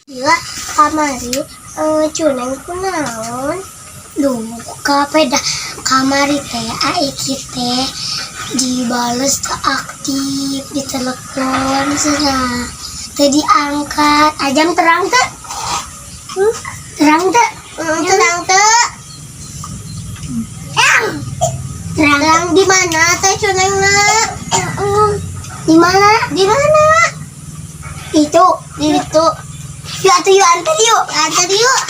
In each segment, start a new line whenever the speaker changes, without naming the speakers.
Gila, kamari cuneng kunaon? Duka peda kamari teh aiki teh dibales teu aktif di telepon cenah teu diangkat. Ajam terang teu? Hmm? Terang teu?
Terang teu?
Terang. Terang.
Terang di mana teh cunengna?
Di mana?
Di mana?
Itu.
Di itu.
Yuk atuh yuk antar yuk.
Antar yuk.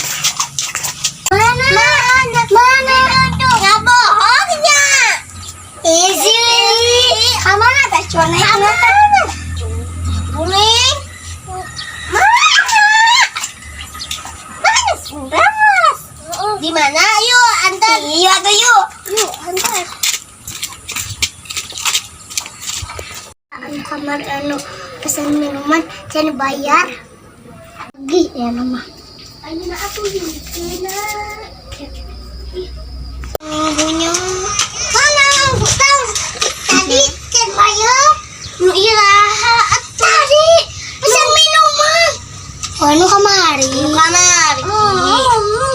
Mana? Mana? Mana?
Nggak bohongnya.
Isi. Kamana teh cuneng?
Kamana? Kuning. Mana? Mana Sumberas? Di mana? Yuk antar.
Yuk atuh yuk.
Yuk antar.
Kamar anu pesan minuman can bayar. Lagi ya nama.
Ayo aku na. Minggunya. Mana tahu tadi can bayar. Nu iraha
Tadi pesan minuman. Oh, anu kamari.
Nu kamari.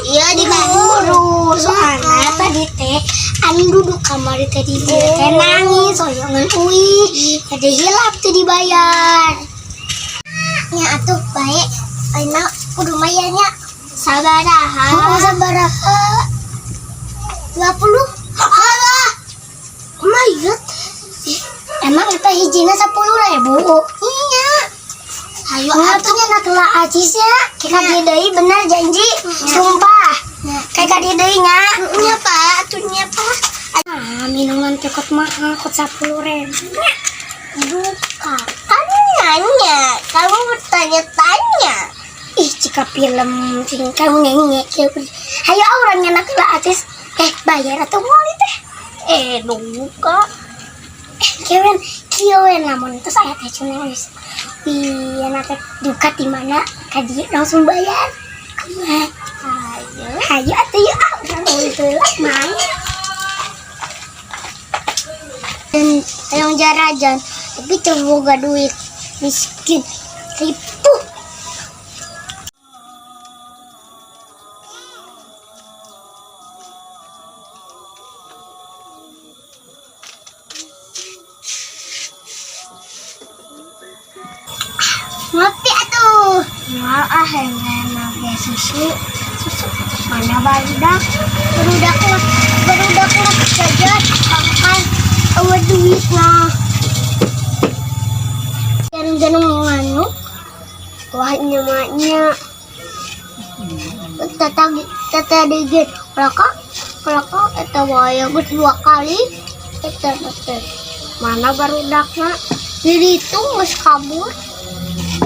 Iya di
Buru, soalnya tadi teh anu duduk kamari teh di dieu teh nangis soyongan uih. Jadi hilap tuh dibayar.
Nya atuh baik. Ayeuna kudu mayarnya sabaraha?
Oh, sabaraha?
20. Alah. Mayat.
Emang eta hijina 10.000?
Iya. Ayo
Ayo
atuh.
atuh nya nak acis ya. Kayak ka deui bener janji. Sumpah. Kayak ka dieu deui nya.
Nya Pak, atuh nya Pak.
Ah, minuman teh kot mahal kot 10.000.
Duka. Kan nanya, kamu bertanya-tanya.
Ih, jika film sing kamu nge kieu. Hayo urang nyenak heula acis. Bayar atau moal teh?
Duka.
Kieu kieu lamun terus aya teh cenah geus. Wih, anak teh duka di mana? Ka dieu langsung bayar. Kumaha?
Ayo.
Hayo atuh yuk ah, urang euy heula main.
Dan yang jarajan, tapi teu boga duit. Miskin. Ripuh. Ngopi atuh.
Moal ah hayang make susu. Susu mana barudak?
Barudak mah, barudak mah jajan makan eueuh duit mah. Jarang-jarang nganu. Wah nyamaknya. Tata tata digit. Raka raka eta wae geus 2 kali. Eta teh. Mana barudakna? Diritung geus kabur.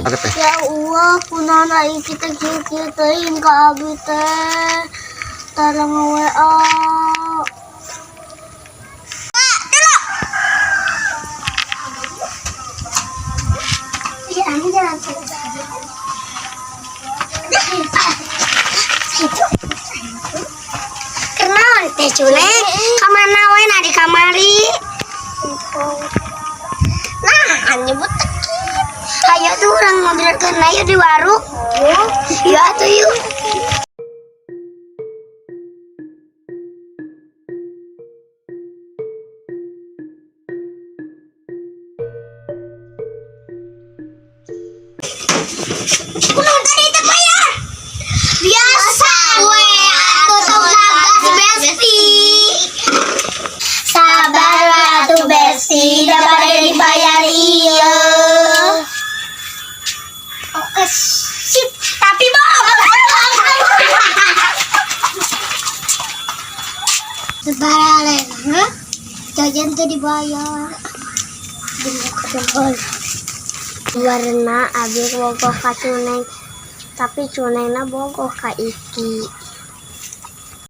Ada teh.
Ya Allah, kunaon aing kita kieu-kieu teuing ka abi teh. Tara nge-WA.
Iya, anu jalan terus. Itu. Kenal teh cuneng, kamana we na di kamari?
Nah, nyebut tekit.
Hayo tuh urang ngobrolkeun ayo di warung. Yuk atuh yuk. Kunaon tadi teu bayar? Biasa we atuh, tong gas, Besti. Sabar we atuh, Besti, da bade dibayar ieu. Oke, sip. Tapi bohong. Lebaran, ha? Jajan tuh dibayar. Dibuka.
Warna abi bogoh ka Cuneng, tapi Cunengna bogoh ka Iki.